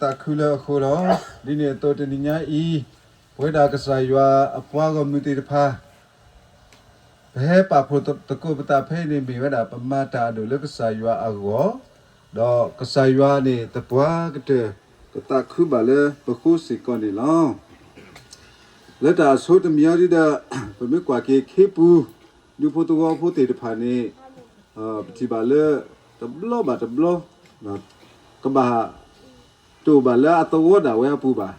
သးခုလၢအဃိလီၤ. ဒ်န့ၣ်အသိးတနံၤညါအံၤ, ပဝဲဒၣ်ကစၢ်ယွၤအပှၤဂီၢ်မုၢ်သ့ၣ်တဖၣ် ပဟဲပာ်ဖှိၣ်သကိးပသးဖဲအံၤန့ၣ်မ့ၢ်ဝဲဒၣ် ပမၤတၢ်အဒိၣ်လၢကစၢ်ယွၤအဂီၢ်, ဒီးကစၢ်ယွၤန့ၣ်သပှၢ်ကတၢၢ် ကသးခုဘၣ်လၢပဃိစ့ၢ်ကီးန့ၣ်လီၤ. လၢတၢ်အဆိတမံၤအံၤဒ်ဒီး ပမ့ၢ်ကွၢ်က့ၤခ့ပူၤ ဒူဖိသဝီဖိသ့ၣ်တဖၣ်န့ၣ် ပထံၣ်ဘၣ်လၢ တဘျီဘၣ်တဘျီ ကဘၣ်တအိၣ်ဘၣ်လၢအသဝီဒၣ်ဝဲအပူၤဘၣ်.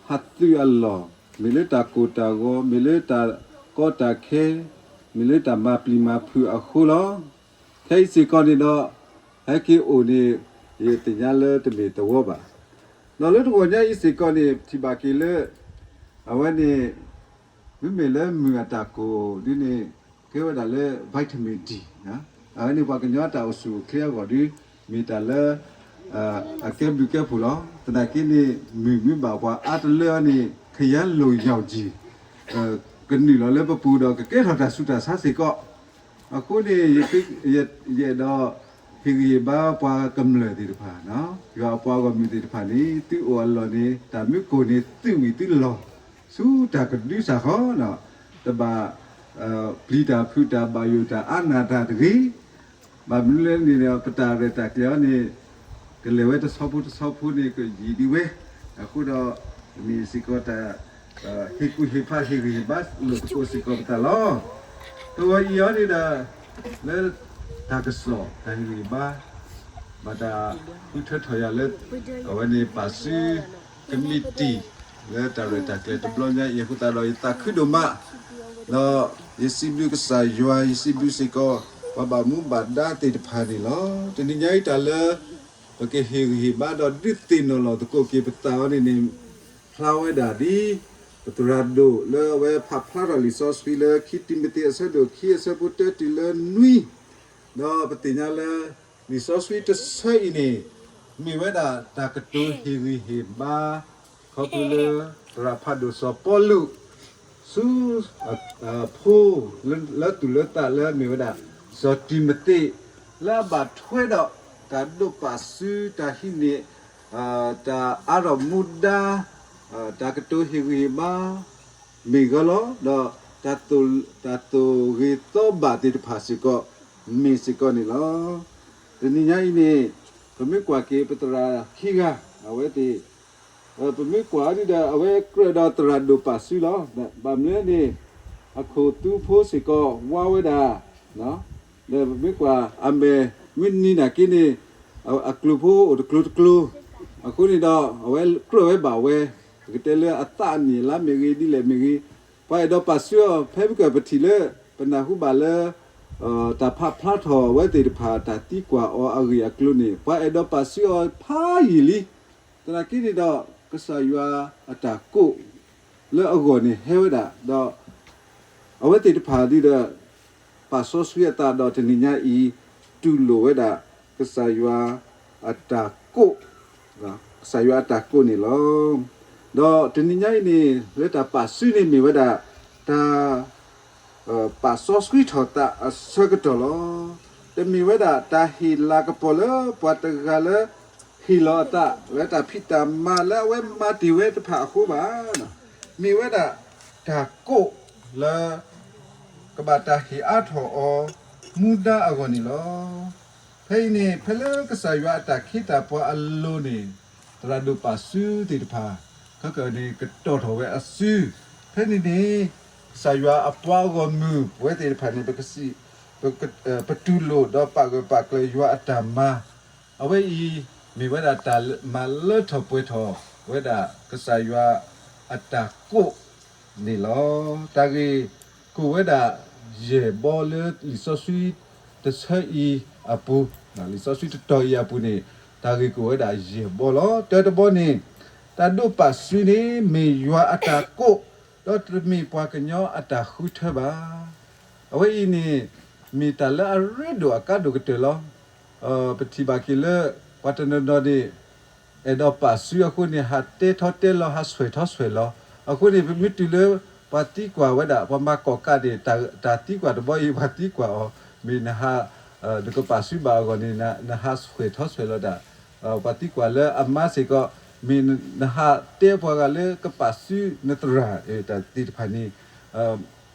ဟးသုးအလီၢ်, မ့ၢ်လၢတၢ်ကိၢ်တၢ်ဂီၤ, မ့ၢ်လၢတၢ်ကီတၢ်ခဲ, မ့ၢ်လၢတၢ်မၤပျံၤမၤဖုးအဃိလီၤ. ခဲအံၤစ့ၢ်ကီးန့ၣ်ဒီး ဟဲက့ၤအိၣ်န့ၣ် ယသ့ၣ်ညါလၢတမ့ၢ်သဝီဘၣ်. ဒီးလၢတဂီၤညါအံၤစ့ၢ်ကီးန့ၣ် ပထံၣ်ဘၣ်က့ၤလၢ အဝဲန့ၣ် မ့မ့ၢ်လၢမုၢ်အတၢ်ကိၢ်ဒ်န့ၣ် ကဲဝဲဒၣ်လၢ vitamin D, အဝဲန့ၣ်ပှၤကညီတၢ်အိၣ်ဆူၣ်အိၣ်ချ့အဂီၢ်ဒီး မ့ၢ်တၢ်လၢ အကဲဘျုးကဲဖှိၣ်လီၤ. သနာ်က့န့ၣ် မုၢ်မ့ၢ်ဘၣ်ပှၤအါတလၢအံၤန့ၣ် ခယါလိာ်ယီၢ်ကံၢ် ကနုာ်လီၤလၢပပူၤဒီးကကဲထီၣ်တၢ်ဆူးတၢ်ဆါစ့ၢ်ကီး. အဃိန့ၣ် ယအဲၣ်ဒိး ဟ့ၣ်ဂံၢ်ဟ့ၣ်ဘါပှၤကမျၢၢ်သ့ၣ်တဖၣ်, ယွၤအပှၤဂီၢ်မုၢ်သ့ၣ်တဖၣ်န့ၣ် သုအိၣ်အလီၢ်န့ၣ် တၢ်မ့ၢ်ကိၢ်န့ၣ်သုးဝံၤသုးလီၤ ဆူတၢ်ကဒုစၢ်ဃီ, တဘၣ် ပျံၤတၢ်ဖုးတၢ်ဘၣ်ယိၣ်တၢ်အါနၢ်တၢ်တဂ့ၤ. ဘၣ်မနုၤလဲၣ်န့ၣ်ဒီး ပတၢ်ရဲၣ်တၢ်ကျဲၤအံၤန့ၣ် ကလဲၤဝဲတဆီဖိတဆီဖိန့ၣ် ကယံာ်ဒံးဝဲ. အဃိဒီး မ့ၢ်စ့ၢ်ကီးတၢ် ဟ့ၣ်ကူၣ်ဟ့ၣ်ဖးဟ့ၣ်ဂံၢ်ဟ့ၣ်ဘါလိာ်သကိးစ့ၢ်ကီးပသးလီၤ. တဂီၤအံၤအံၤန့ၣ်ဒီး လၢတၢ်ကစီၣ်တၢ်ဟ့ၣ်ဂံၢ်ဟ့ၣ်ဘါ ဘၣ်တၢ်ဃုထၢထီၣ်ယၤလၢ အဝဲန့ၣ်ပာ်စု ကမံးတံာ် လၢတၢ်ရဲၣ်တၢ်ကျဲၤတဘျီညါအံၤအဃိသတးဒီး ယသးခုဒိၣ်မး ဒီးယစံးဘျုးကစၢ်ယွၤ ယစံးဘျုးစ့ၢ်ကီး ပှၤဘၣ်မူဘၣ်ဒါသ့ၣ်တဖၣ်န့ၣ်လီၤ. တနံၤညါအံၤတၢ်လၢ ပကဟ့ၣ်ဂံၢ်ဟ့ၣ်ဘါဒီးဒုးသ့ၣ်နီၣ်လီၤသကိးက့ၤပသးအီၤန့ၣ်န့ၣ် ဖျါဝဲဒၣ်ဒ် ပသရၣ်ဒိၣ်လၢအဝဲဖးဖျါထီၣ်လံာ်စီဆှံလၢ ခံတံၤမသ့း အဆၢဒိၣ်ခံ အဆၢဖိတၢတုၤလၢနွံ ဒီးပသ့ၣ်ညါလၢ လံာ်စီဆှံတဆၢအံၤန့ၣ် မ့ၢ်ဝဲဒၣ်တၢ်ကတိၤဟ့ၣ်ဂံၢ်ဟ့ၣ်ဘါ ခီဖျိလၢ သရၣ်ဖးဒိၣ်စီၤပီလူး ဆူ ဖိ လၢသူၣ်လၢသးလၢအမ့ၢ်ဝဲဒၣ် စီၤတံၤမသ့း လၢအဘၣ်ထွဲဒီး တၢ်ဒိးပာ်စုတၢ်ဟံးန့ၢ် တၢ်အါထီၣ်မူဒါ တၢ်ကတိၤဟ့ၣ်ဂံၢ်ဟ့ၣ်ဘါ မ့ၢ်ဂ့ၤလီၤ. ဒီး တၢ်သိၣ်ဂ့ၤသီဘၣ်သ့ၣ်တဖၣ်စ့ၢ်ကီး မ့ၢ်စ့ၢ်ကီးန့ၣ်လီၤ. တနံၤညါအံၤန့ၣ် ပမ့ၢ်ကွၢ်က့ၤပသရၣ်ခံဂၤ အဝဲသ့ၣ် ပမ့ၢ်ကွၢ်အီၤဒ်ဒီး အဝဲကြၢးဒီးသရၣ်ဒိၣ်ပာ်စုလီၤ. ဘၣ်မနုၤန့ၣ် အခိၣ်သူဖိစ့ၢ်ကီးဝါဝဲဒၣ် ဒီးပမ့ၢ်ကွၢ်အမဲာ်မုၢ်နံၤနာ်က့န့ၣ် အကျိၤဖိအိၣ်တကျိၤတကျိၤ အဃိန့ၣ်ဒီး အဝဲကြၢးဝဲဘၣ်ဝဲ ပကတဲလၢအသးအနံၣ်အလါမ့ၢ်ဂ့ၤ ဒ်လဲၣ်မ့ၢ်ဂ့ၤ ပှၤအဲၣ်ဒိးပာ်စုအီၤ ဖဲမ့ၢ်ကပထံၣ်လၢ ပနၢ်ဟူဘၣ်လၢ တၢ်ဖးဖျါထီၣ်အဝဲသ့ၣ်တဖၣ် တၢ်သံကွၢ်အီၤအဂ့ၢ်အကျိၤန့ၣ် ပှၤအဲၣ်ဒိးပာ်စုအီၤဖးယံာ်လံ. သနာ်က့န့ၣ်ဒီး ကစၢ်ယွၤအတၢ်ကိး လၢအဂီၢ်န့ၣ်ဟဲဝဲဒၣ် ဒီး အဝဲသ့ၣ်တဖၣ်ဒ်ဒီး ပာ်စီဆှံအသးဒီးတနံၤညါအံၤ တူၢ်လိာ်ဝဲဒၣ် ကစၢ်ယွၤအတၢ်ကိး ကစၢ်ယွၤအတၢ်ကိးန့ၣ်လီၤ. ဒီးတနံၤညါအံၤန့ၣ် လၢတၢ်ပာ်စုန့ၣ်မ့ၢ်ဝဲဒၣ် တၢ် ပာ်စီဆှံထီၣ်သးအဆၢကတီၢ်လီၤ. တမ့ၢ်ဝဲဒၣ်တၢ်ဟ့ၣ်လၤကပီၤလၢပှၤတဂၤလၢ ဟ့ၣ်လီၤအသးလၢတၢ်ဖံးတၢ်မၤလၢအဝဲမၤတ့ၢ်ဝဲတဖၣ်အဃိဘၣ်. မ့ၢ်ဝဲဒၣ်တၢ်ကိးလၢ ကဘၣ်တၢ်ဟ့ၣ်အါထီၣ်အီၤ မူဒါအဂီၢ်န့ၣ်လီၤ. ဖဲအံၤန့ၣ် ဖဲလၢကစၢ်ယွၤအတၢ်ခ့တၢ်ပှၤအလိၤန့ၣ် သရၣ်ဒိၣ်ပာ်စုသ့ၣ်တဖၣ် ခဲကနံၣ်န့ၣ် ကတီၢ်ထီၣ်ဝဲအစု ဖဲန့ၣ်န့ၣ် ကစၢ်ယွၤအပှၤဂီၢ်မုၢ် ပဝဲသ့ၣ်တဖၣ်န့ၣ် ပကစံး ပတူၢ်လိာ်ဒီးပာ်ဂၢၢ်ပာ်ကျၢၤယွၤအတၢ်မၤ အဝဲအံၤ မ့ၢ်ဝဲဒၣ်တၢ်မၤလၢထီၣ်ပှဲၤထီၣ်ဝဲဒၣ် ကစၢ်ယွၤအတၢ်ကိးန့ၣ်လီၤ. တၢ်ဂ့ၢ်ကိးဝဲဒၣ်ယဲၢ်ဘီလၢလံာ်စီဆှံတဆၢအံၤအပူၤ, လံာ်စီဆှံတတီၤအံၤအပူၤန့ၣ် တၢ်ဂ့ၢ်ကိးဝဲဒၣ်ယဲၢ်ဘီလီၤ. တၢတဘီန့ၣ် တၢ်ဒိးပာ်စုန့ၣ် မ့ၢ်ယွၤအတၢ်ကိး, ဒီးတမ့ၢ်ပှၤကညီအတၢ်ဃုထၢဘၣ်. အဝဲအံၤန့ၣ် မ့ၢ်တၢ်လၢအရ့ဒိၣ်အကါဒိၣ်ကတၢၢ်လီၤ. ပထံၣ်ဘၣ်က့ၤလၢ ပှၤတနီၤနီၤန့ၣ် အဲၣ်ဒိးပာ်စုအဃိန့ၣ် ဟးတဲထီၣ်တဲလီၤ ဟးဆွဲးထီၣ်ဆွဲးလီၤ. အဃိန့ၣ် ပမ့ၢ်တုၤလၢ ပှၤသံကွၢ်ဝဲဒၣ် ပှၤမၤကီၢ်ကးန့ၣ် တၢ်သံကွၢ်တဘီအံၤ ပှၤသံကွၢ်အီၤ မ့ၢ်နဟး နကပာ်စုဘၣ်အဂီၢ်န့ၣ် နဟးဆွဲးထီၣ်ဆွဲးလီၤဒၣ် ပှၤသံကွၢ်လၢအမါစ့ၢ်ကီး, မ့ၢ်နဟးတဲပှၤဂၤလၢကပာ်စုနသရၣ်တၢ်သ့ၣ်တဖၣ်န့ၣ်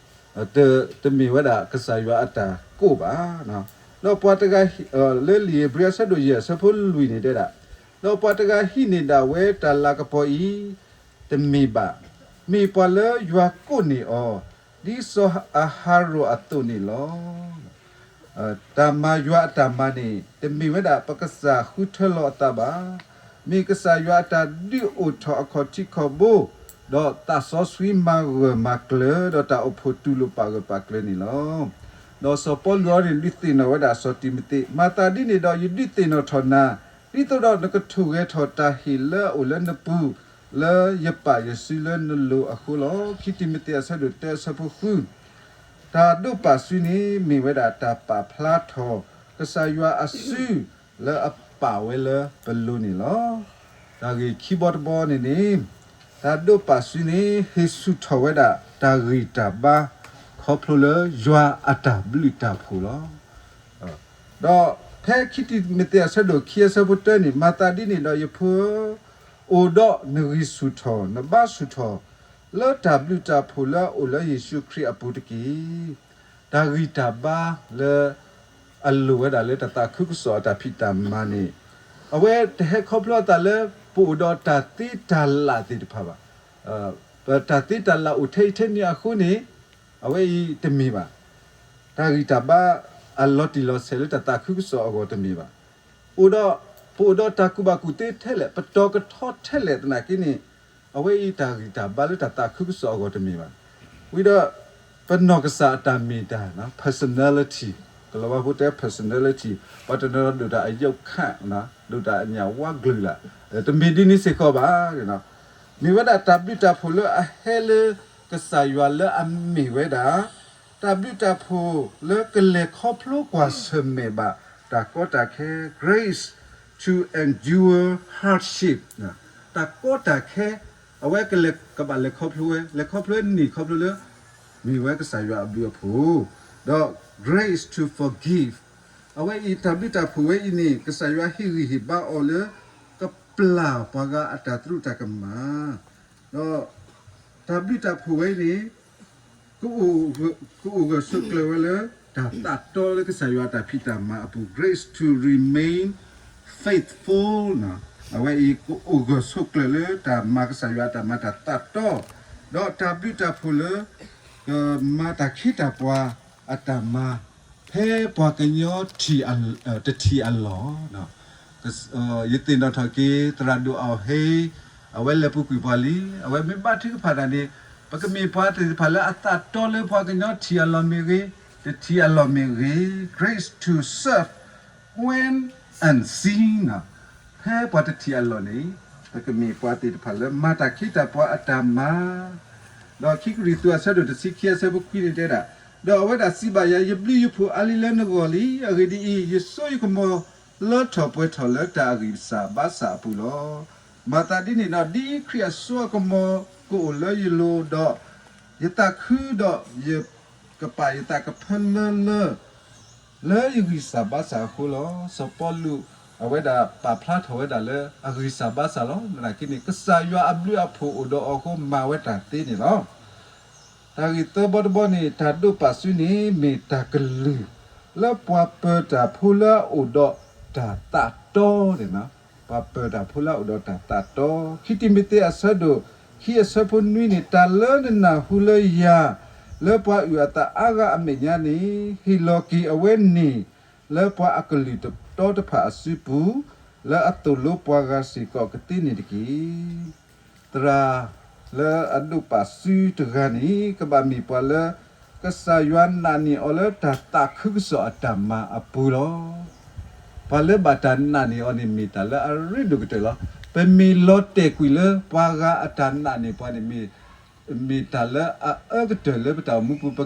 တမ့ၢ်ဝဲဒၣ်ကစၢ်ယွၤအတၢ်ကိးဘၣ်. ဒီးပှၤတဂၤ လၢလံာ်ဧ့ၤဘြံၤအဆၢဒိၣ်ယဲၢ်အဆၢဖိလွံၢ်န့ၣ်တဲဒၣ်, ဒီးပှၤတဂၤဟံးန့ၢ်ဒၣ်ဝဲတၢ်လၤကပီၤအံၤ တမ့ၢ်ဘၣ်. မ့ၢ်ပှၤလၢယွၤကိးန့ၢ်အီၤ, ဒ်စီၤအၤဟရိၣ်အသိးန့ၣ်လီၤ. တၢ်မၤယွၤအတၢ်မၤန့ၣ် တမ့ၢ်ဝဲဒၣ်ပကစၢ်ဃုထၢလီၤအသးဘၣ်. မ့ၢ်ကစၢ်ယွၤအတၢ်ဒုးအိၣ်ထီၣ်အခီၣ်ထံးခီၣ်ဘိ, ဒီးသးစီဆှံမၤဂၢၢ်မၤကျၢၤ, ဒီးတၢ်အိၣ်ဖှိၣ်တူၢ်လိာ်ပာ်ဂၢၢ်ပာ်ကျၢၤန့ၣ်လီၤ. ဒီးစီၤပီလူးအံၤန့ၣ် ဒုးသ့ၣ်နီၣ်ဝဲဒၣ်စီၤတံၤမသ့း, မၤသးဒ်န့ၣ်ဒီး ယဒုးသ့ၣ်နီၣ်ထီၣ်နၤ, ဒ်သိးဒီးနကထိၣ်ဂဲၤထီၣ်တၢ်ဟ့ၣ်လၢအအိၣ်လၢနပူၤ, လၢယပာ်ယစုလၢနလိၤအဃိလီၤ. ခံတံၤမသ့းအဆၢဒိၣ်တၢအဆၢဖိဃု. တၢ်ဒိးပာ်စုန့ၣ် မ့ၢ်ဝဲဒၣ်တၢ်ပာ်ဖျါထီၣ် ကစၢ်ယွၤအစု လၢအပာ်ဝဲလၢပလိၤန့ၣ်လီၤ. တၢ်ဂ့ၢ်ခံဘီတဘီန့ၣ်န့ၣ်, တၢ်ဒိးပာ်စုန့ၣ် ဟ့ၣ်ဆူၣ်ထီၣ်ဝဲဒၣ်တၢ်ဂံၢ်တၢ်ဘါ ခီဖျိလၢယွၤအတၢ်ဘျုးတၢ်ဖှိၣ်လီၤ. ဒီးဖဲခံတံၤမသ့းအဆၢဒိၣ်ခံအဆၢဖိတၢန့ၣ်, မၤသးဒ်န့ၣ်ဒီးယဖိဧၢ, အိၣ်ဒီးနဂံၢ်ဆူၣ်ထီၣ် နဘါဆူၣ်ထီၣ် လၢတၢ်ဘျုးတၢ်ဖှိၣ်လၢအအိၣ်လၢယ့ၣ်ၡူးခရံာ်အပူၤတက့ၢ်. တၢ်ဂံၢ်တၢ်ဘါလၢ အလိၣ်ဝဲဒၣ်လၢတၢ်သးခုကစီၣ်အတၢ်ဖံးတၢ်မၤန့ၣ်, အဝဲတဟဲခီဖျိအသးလၢ ပအိၣ်ဒီးတၢ်သ့တၢ်လၢ်သ့ၣ်တဖၣ်ဘၣ်. ပတၢ်သ့တၢ်လၢ်အိၣ်ထဲအံၤထဲန့ၣ်အဃိန့ၣ်, အဝဲအံၤတမ့ၢ်ဘၣ်. တၢ်ဂံၢ်တၢ်ဘါအလီၤတံၢ်လီၤဆဲးလၢတၢ်သးခုကစီၣ်အဂီၢ်တမ့ၢ်ဘၣ်. အိၣ်ဒီး, ပအိၣ်ဒီးတၢ်ကူၣ်ဘၣ်ကူၣ်သ့ထဲလဲၣ်, ပတီၤကထီထဲလဲၣ်သနာ်က့န့ၣ်, အဝဲအံၤတၢ်ဂံၢ်တၢ်ဘါလၢတၢ်သးခုကစီၣ်အဂီၢ်တမ့ၢ်ဘၣ်. ဝံၤဒီး ပနီၢ်ကစၢ်အတၢ်မ့ၢ်တၢ် personality, ကလီၤဝါဖိတဲ personality, ပှၤတနီၤဒိၣ်တၢ်အယိးခး, ဒိၣ်တၢ်အညၣ်ဝါကလုာ်လၢ်, တမ့ၢ်ဒ်န့ၣ်စ့ၢ်ကီးဘၣ်. မ့ၢ်ဝဲဒၣ်တၢ်ဘျုးတၢ်ဖှိၣ်လၢအဟဲလၢကစၢ်ယွၤလၢအမ့ၢ်ဝဲဒၣ် တၢ်ဘျုးတၢ်ဖှိၣ်လၢကလဲၤခီဖျိကွၢ်ဆၢၣ်မဲာ်ဘၣ် တၢ်ကီတၢ်ခဲ, grace to endure hardship, တၢ်ကီတၢ်ခဲ, အဝဲကလဲၤကဘၣ်လဲၤခီဖျိဝဲ, လဲၤခီဖျိန့ၢ်ခီဖျိလၢ မ့ၢ်ဝဲကစၢ်ယွၤအဘျုးအဖှိၣ်, ဒီး grace to forgive, အဝဲအံၤတၢ်ဘျုးတၢ်ဖှိၣ်ဝဲအံၤန့ၣ် ကစၢ်ယွၤဟ့ၣ်ဂံၢ်ဟ့ၣ်ဘါအီၤလၢ ကပျၢ်ပှၤဂၤအတၢ်သရူးတၢ်ကမၣ်, ဒီးတၢ်ဘျုးတၢ်ဖှိၣ်ဝဲအံၤန့ၣ် ကအိၣ်ဂၢၢ်ဆိးကျၢၤဝဲလၢ တၢ်သးတီလၢကစၢ်ယွၤအတၢ်ဖံးတၢ်မၤအပူၤ, grace to remain faithful, အဝဲအံၤကအိၣ်ဂၢၢ်ဆိးကျၢၤလၢတၢ်မၤကစၢ်ယွၤအတၢ်မၤတၢ်သးတီ, ဒီးတၢ်ဘျုးတၢ်ဖှိၣ်လၢ ကမၤတၢ်ခ့တၢ်ပှၤအတၢ်မၤ ဖဲပှၤကညီထံၣ်အ, တထံၣ်အလီၢ် ယသ့ၣ်နီၣ်ထီၣ်က့ၤ သရၣ်ဒိၣ်အီၤဟ့, အဝဲလဲၤပူၤကွံာ်ပှၤလံ, အဝဲမ့ၢ်ဘါထုကဖၣ်တၢ်န့ၣ်, ပကမ့ၢ်ပှၤသ့ၣ်တဖၣ်လၢအသးတီလၢပှၤကညီထံၣ်အလီၢ်မ့ၢ်ဂ့ၤ, တထံၣ်အလီၢ်မ့ၢ်ဂ့ၤ, grace to serve when unseen, ဖဲပှၤတထံၣ်အလီၢ်န့ၣ်, ပကမ့ၢ်ပှၤသ့ၣ်တဖၣ်လၢမၤတၢ်ခ့တၢ်ပှၤအတၢ်မၤ ဒီးခံကရံၣ်သူးအဆၢဒိၣ်တဆံခံအဆၢဖိခွံန့ၣ်တဲဒၣ်, ဒီးအဝဲဒၣ်စံးဘၣ်ယၤ, ယဘျုးယဖှိၣ်အါလံလၢနဂီၢ်လံ, အဂ့ၢ်ဒ်အံၤ, ယစိယကမီၤလၢထီၣ်ပှဲၤထီၣ်လၢတၢ်အဂံၢ်စၢ်ဘါစၢ်အပူၤလီၤ. မၤသးဒ်န့ၣ်ဒီး, ဒ်ခရံာ်အစိအကမီၤကအိၣ်လၢယလိၤဒီး, ယသးခုဒီးယ ကပာ်ယသးကဖၢလၢလၢ လၢယဂံၢ်စၢ်ဘါစၢ်အဃိလီၤ. စီၤပီလူး အဝဲဒၣ်ပာ်ဖျါထီၣ်ဝဲဒၣ်လၢအဂံၢ်စၢ်ဘါစၢ်လီၤ. သနာ်က့န့ၣ် ကစၢ်ယွၤအဘျုးအဖှိၣ်အိၣ်ဒီးအီၤအဃိမၤဝဲတၢ်သ့န့ၣ်လီၤ. တၢ်ဂ့ၢ်သၢဘီတဘီန့ၣ် တၢ်ဒိးပာ်စုန့ၣ် မ့ၢ်တၢ်ကလုၢ် လၢပှၤပၢၤတၢ်ဖိလၢအအိၣ်ဒီးတၢ်သးတီန့ၣ်, ပှၤပၢၤတၢ်ဖိလၢအအိၣ်ဒီးတၢ်သးတီ, ခံတံၤမသ့းအဆၢဒိၣ်ခံအဆၢဖိနွံန့ၣ်, တၢ်လၢနနၢ်ဟူလၢယၤ လၢပှၤအုၣ်အသးအါဂၤအမဲာ်ညါန့ၣ်, ဟ့ၣ်လီၤက့ၤအဝဲန့ၣ် လၢပှၤအကလုၢ်တီတဖၣ်အစုပူၤ, လၢအသိၣ်လိပှၤဂၤစ့ၢ်ကီးကသ့န့ၣ်တက့ၢ်. သရၣ်လၢအဒိးပာ်စုတဂၤန့ၣ် ကဘၣ်မ့ၢ်ပှၤလၢ ကစၢ်ယွၤနာ်န့ၢ်အီၤလၢတၢ်သးခုကစီၣ်အတၢ်မၤအပူၤလီၤ. ပှၤလၢဘၣ်တၢ်နာ်န့ၢ်အီၤန့ၣ် မ့ၢ်တၢ်လၢအရ့ဒိၣ်ကတၢၢ်လီၤ. ပမ့ၢ်လီၤတဲာ်ကွံာ်လၢပှၤဂၤအတၢ်နာ်န့ၢ်ပှၤန့ၣ် မ့ၢ်တၢ်လၢအအၢကတၢၢ်လၢပတၢ်အိၣ်မူပူၤ,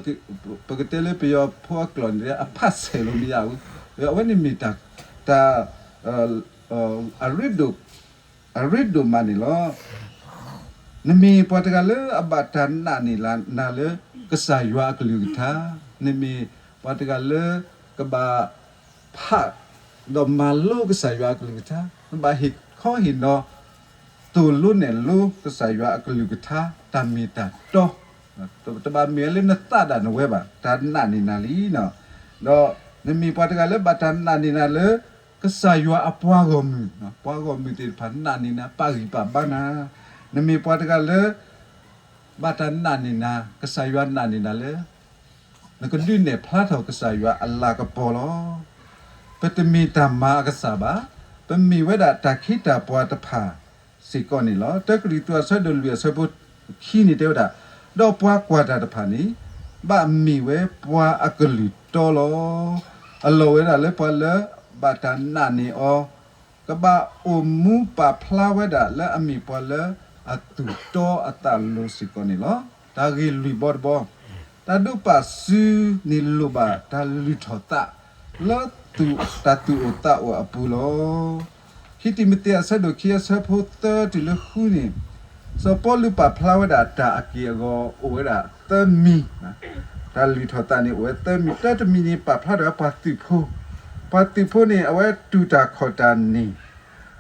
ပကတဲလၢပယီၤဖိအကျိာ်န့ၣ် အဖးဆဲးလိာ်မ့ၢ်ယါဝဲ, အဝဲန့ၣ်မ့ၢ်တၢ် တၢ် အရ့ဒိၣ် အရ့ဒိၣ်မးန့ၣ်လီၤ. နမ့ၢ်ပှၤတဂၤလၢအဘၣ်တၢ်နာ်န့ၢ်လၢနၤလၢကစၢ်ယွၤအကလုၢ်ကထါ, နမ့ၢ်ပှၤတဂၤလၢကဘၣ်ဖးဒီးမၤလိကစၢ်ယွၤအကလုၢ်ကထါ, နဘၣ်ဟ့ၣ်ခီဟ့ၣ်နီၤ သိၣ်လိနဲၣ်လိကစၢ်ယွၤအကလုၢ်ကထါ တၢ်မ့ၢ်တၢ်တီ, တဘၣ်မ့ၢ်ဝဲလၢနသးဒၣ်နဝဲဘၣ်, တၢ်နာ်န့ၢ်နၤလံ. ဒီးနမ့ၢ်ပှၤတဂၤလၢဘၣ်တၢ်နာ်န့ၢ်နၤလၢ ကစၢ်ယွၤအပှၤဂီၢ်မုၢ်, ပှၤဂီၢ်မုၢ်သ့ၣ်တဖၣ်နာ်န့ၢ်နၤ ပာ်ဂံၢ်ပာ်ဘါနၤ, နမ့ၢ်ပှၤတဂၤလၢ ဘၣ်တၢ်နာ်န့ၢ်နၤ, ကစၢ်ယွၤနာ်န့ၢ်နၤလၢ နကဒုးနဲၣ်ဖျါထီၣ်ကစၢ်ယွၤအလၤကပီၤလီၤ. ပတမ့ၢ်တၢ်မၤအကစၢ်ဘၣ်, ပမ့ၢ်ဝဲဒၣ်တၢ်ခ့တၢ်ပှၤတဖၣ်စ့ၢ်ကီးန့ၣ်လီၤ. တၢကရံၣ်သူးအဆၢဒိၣ်လွံၢ်အဆၢဖိခံန့ၣ်တဲဝဲဒၣ်, ဒီးပှၤကွၢ်တၢ်တဖၣ်န့ၣ် ဘၣ်မ့ၢ်ဝဲပှၤအကလုၢ်တီလီၤ. အလီၢ်ဝဲဒၣ်လၢပှၤလၢဘၣ်တၢ်နာ်န့ၢ်အီၤ ကဘၣ်အိၣ်မူပာ်ဖျါဝဲဒၣ်လၢအမ့ၢ်ပှၤလၢအသူၣ်တီအသးလိၤစ့ၢ်ကီးန့ၣ်လီၤ. တၢ်ဂ့ၢ်လွံၢ်ဘီတဘီ, တၢ်ဒိးပာ်စုန့ၣ်လိၣ်ဘၣ်တၢ်လုၢ်ထီၣ်သး လၢတၢ်သူၣ်အိၣ်သးအိၣ်အပူၤလီၤ. ခံတံၤမသ့းအဆၢဒိၣ်ခံအဆၢဖိသၢတုၤလၢဃုန့ၣ်, စီၤပီလူးပာ်ဖျါဝဲဒၣ်တၢ်အက့ၢ်အဂီၤအိၣ်ဝဲဒၣ်သၢမံၤ, တၢ်လုၢ်ထီၣ်သးန့ၣ်အိၣ်ဝဲသၢမံၤ, တၢတမံၤန့ၣ် ပာ်ဖျါထီၣ်ဝဲပှၤသုးဖိ, ပှၤသုးဖိန့ၣ် အဝဲတူၢ်တၢ်ခီၣ်တၢ်န့ၢ်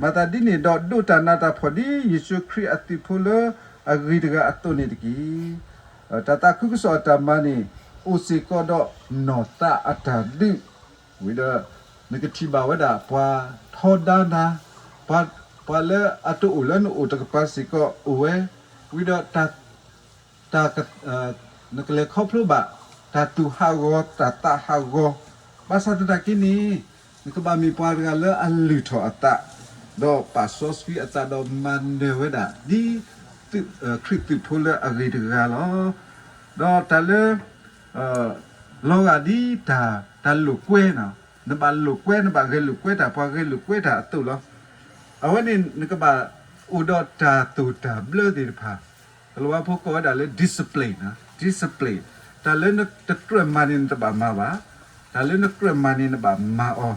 မၤသးဒ်န့ၣ်ဒီး ဒိးတၢ်နးတၢ်ဖှီၣ်ဒ်ယ့ၣ်ၡူးခရံာ်အသုးဖိလၢအဂ့ၤတဂၤအသိးန့ၣ်တက့ၢ်. တၢ်သးခုကစီၣ်အတၢ်မၤန့ၣ် အိၣ်စ့ၢ်ကီးဒီးနီၢ်သးအတၢ်ဒုး, ဝံၤဒီး နကထံၣ်ဘၣ်ဝဲဒၣ် ပှၤထီဒါနၤ, ပှၤလၢအတအိၣ်လၢနအိၣ်တကပၤစ့ၢ်ကီးအိၣ်ဝဲ, ဝံၤဒီး တၢ် နကလဲၤခီဖျိဘၣ် တၢ်သူၣ်ဟးဂီၤ တၢ်သးဟးဂီၤ, ဘၣ်ဆၣ်သနာ်က့န့ၣ် နကဘၣ်မ့ၢ်ပှၤတဂၤလၢအလုၢ်ထီၣ်အသး, ဒီးပာ်စီဆှံအသးဒီးမၤနၢၤဝဲဒၣ် ဒ် ခရံာ်သုးဖိလၢအဂ့ၤတဂၤလီၤ. ဒီးတၢ်လၢ လီၤဂာ်ဒ်တၢ် တၢ်လိာ်ကွဲ, နဘၣ်လိာ်ကွဲ နဘၣ်ဂဲၤလိာ်ကွဲတၢ် ပှၤဂဲၤလိာ်ကွဲတၢ်အသိးလီၤ. အဝဲန့ၣ်နကဘၣ်အိၣ်ဒီးတၢ်သိၣ်တၢ်ဘျၢသ့ၣ်တဖၣ်, ကလၤဝါဖိကိးဝဲဒၣ်လၢ discipline, discipline, တၢ်လၢနတကြၢးမၤန့ၣ် နတဘၣ်မၤဘၣ်, တၢ်လၢနကြၢးမၤန့ၣ် နဘၣ်မၤ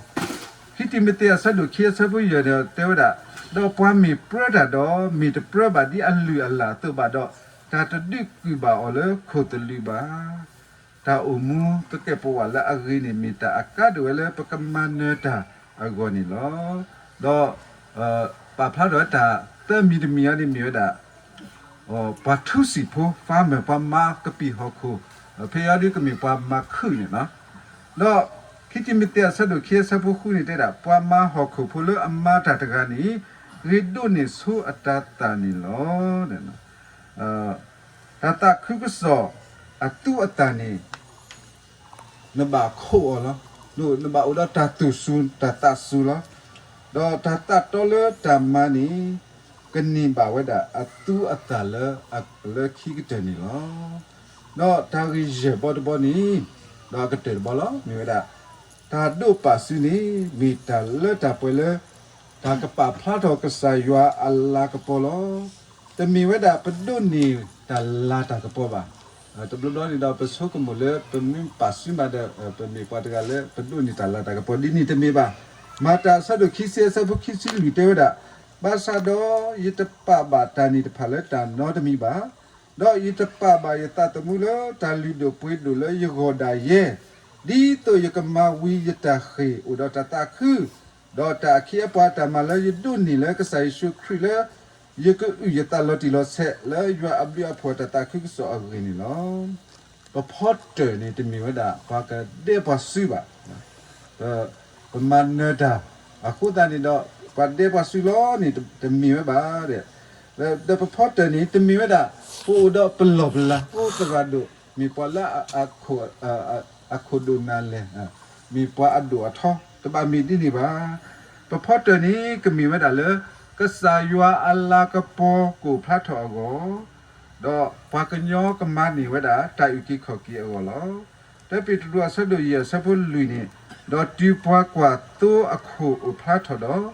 အီၤ. ခံတံၤမသ့းအဆၢဒိၣ်ခံအဆၢဖိယဲၢ်န့ၣ် တဲဝဲဒၣ်, ဒီးပှၤမ့ၢ်ပြၢတၢ်ဒီး မ့ၢ်တပြၢဘၣ်ဒ်အလုၢ်အလၢ်အသိးဘၣ်ဒီး, တၢ်တဒုးကုၢ်ဘၣ်အီၤလၢခိၣ်သလုးဘၣ်. တၢ်အိၣ်မူသကဲးပဝးလၢအဂ့ၤန့ၣ် မ့ၢ်တၢ်အကါဒိၣ်ဝဲလၢပကမၤနၢၤတၢ်အဂီၢ်န့ၣ်လီၤ. ဒီး ပာ်ဖျါထီၣ်ဝဲတၢ်သၢမံၤတမံၤအံၤန့ၣ်မ့ၢ်ဝဲဒၣ် ပှၤထူစံာ်ဖိ farmer ပှၤမၤကပံာ်ဟီၣ်ခိၣ်, ဖဲအံၤဒုးကမ့ၢ်ပှၤမၤခုၣ်န့ၣ်လီၤ. ဒီးခံတံၤမသ့းအဆၢဒိၣ်ခံအဆၢဖိဃုန့ၣ်တဲဒၣ် ပှၤမၤဟီၣ်ခိၣ်ဖိလၢအမၤတၢ်တဂၤန့ၣ် ဂ့ၤဒိးန့ၢ်ဆိအတၤသၣ်န့ၣ်လီၤ. တၢ်သးခုကစီၣ်အသူအသၣ်န့ၣ် နဘၣ်ခိးအီၤလီၤ. နဘၣ်အိၣ်ဒီးတၢ်သူၣ်စူၤတၢ်သးစူၤလီၤ. ဒီးတၢ်သးတီလၢတၢ်မၤန့ၣ် ကန့ၢ်ဘၣ်ဝဲဒၣ်အသူအသၣ်လၢ လၢခံကတၢၢ်န့ၣ်လီၤ. ဒီးတၢ်ဂ့ၢ်ယဲၢ်ဘီတဘီန့ၣ် ဒီးအကတၢၢ်တဘီလီၤ မ့ၢ်ဝဲဒၣ် တၢ်ဒိးပာ်စုန့ၣ် မ့ၢ်တၢ်လၢတၢ်ပှဲၤလၢ တၢ်ကပာ်ဖျါထီၣ်ကစၢ်ယွၤအလၤကပီၤလီၤ. တမ့ၢ်ဝဲဒၣ်ပဒိးန့ၢ်တၢ်လၤတၢ်ကပီၤဘၣ်. တဘျီဘျီန့ၣ်ဒီး ပဆိကမိၣ်လၢပမ့ၢ်ပာ်စုမးဒီး ပမ့ၢ်ပှၤတဂၤလၢပဒိးန့ၢ်တၢ်လၤတၢ်ကပီၤဒ်န့ၣ်တမ့ၢ်ဘၣ်. မၤတၢ်အဆၢဒိၣ်ခံဆံအဆၢဖိခံဆံလွံၢ်တဲဝဲဒၣ်, ဘၣ်ဆၣ်ဒီးယတပာ်ဘၣ်တၢ်န့ၣ်တဖၣ်လၢတၢ်နီတမံၤဘၣ်. ဒီးယတပာ်ဘၣ်ယသးသမူလၢတၢ်လုၢ်ဒိၣ်ပှ့ၤဒိၣ်လၢယဂီၢ်ဒၣ်ယဲ, ဒ်သိးယကမၤဝံၤယတၢ်ဃ့ၢ်အိၣ်ဒီးတၢ်သးခု, ဒီးတၢ်အခ့အပှၤတၢ်မၤလၢယဒိးန့ၢ်လၢကစၢ်ယ့ၣ်ၡူးခရံာ်လၢ ယကအုၣ်ယသးလီၤတံၢ်လီၤဆဲးလၢယွၤအဘျုးအဖှိၣ်တၢ်သးခုကစီၣ်အဂ့ၢ်န့ၣ်လီၤ. ပဖီတၢၢ်န့ၣ်တမ့ၢ်ဝဲဒၣ် ပှၤကဒဲပှၤစုဘၣ်. ပမၤနၢၤတၢ်အဃိသတးန့ၣ်ဒီး ပှၤဒဲပှၤစုလီၤန့ၣ် တမ့ၢ်ဝဲဘၣ်. ဒီးပဖီတၢၢ်န့ၣ် တမ့ၢ်ဝဲဒၣ် ပအိၣ်ဒီးပလီၢ်ပလၤ အိၣ်သရၣ်ဒိၣ် မ့ၢ်ပှၤလၢ အခိၣ်ဒိၣ်နၢ်လဲၢ်, မ့ၢ်ပှၤအဒိၣ်အထီ တဘၣ်မ့ၢ်ဒ်န့ၣ်ဘၣ်. ပဖီတၢၢ်န့ၣ် ကမ့ၢ်ဝဲဒၣ်လၢ ကစၢ်ယွၤအလၤကပီၤကအိၣ်ဖျါထီၣ်အဂီၢ် ဒီးပှၤကညီကမၤန့ၢ်ဝဲဒၣ် တၢ်အုၣ်က့ၤခီၣ်က့ၤအဂီၢ်လီၤ. တၢပ့းတရူးအဆၢဒိၣ်ယဲၢ်အဆၢဖိလွံၢ်န့ၣ်, ဒီးတုၤပှၤကွၢ်သိအခိၣ်အိၣ်ဖျါထီၣ်ဒီး,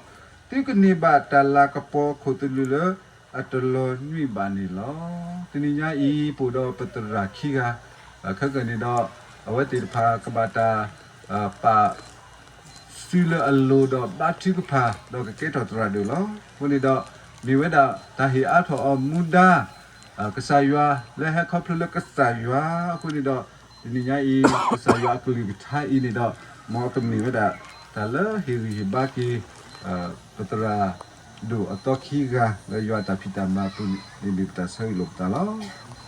သုကန့ၢ်ဘၣ်တၢ်လၤကပီၤခိၣ်သလုးလၢအတလီၤညွံးဘၣ်န့ၣ်လီၤ. တနံၤညါအံၤ ပအိၣ်ဒီးပသရၣ်ခံဂၤ, ခဲကနံၣ်ဒီး အဝဲသ့ၣ်တဖၣ်ကဘၣ်တၢ် ပာ် စုလၢအလိၤဒီးဘါထုကဖၣ် ဒီးကကဲထီၣ်သရၣ်ဒိၣ်လီၤ. အဃိန့ၣ်ဒီး မ့ၢ်ဝဲဒၣ်တၢ်ဟ့ၣ်အါထီၣ်အီၤမူဒါ ကစၢ်ယွၤလၢဟဲခီဖျိလၢကစၢ်ယွၤအဃိန့ၣ်ဒီး တနံၤညါအံၤ ကစၢ်ယွၤအကလုၢ်ကထါအံၤန့ၣ်ဒီး မ်အကမ့ၢ်ဝဲဒၣ် တၢ်လၢဟ့ၣ်ဂံၢ်ဟ့ၣ်ဘါက့ၤ ပသရၣ်ဒိၣ်အသီခံဂၤ လၢယွၤအတၢ်ဖံးတၢ်မၤအပူၤန့ၣ် မ့ၢ်ပတၢ်ဆၢဂ့ၤလိာ်ပသးလီၤ.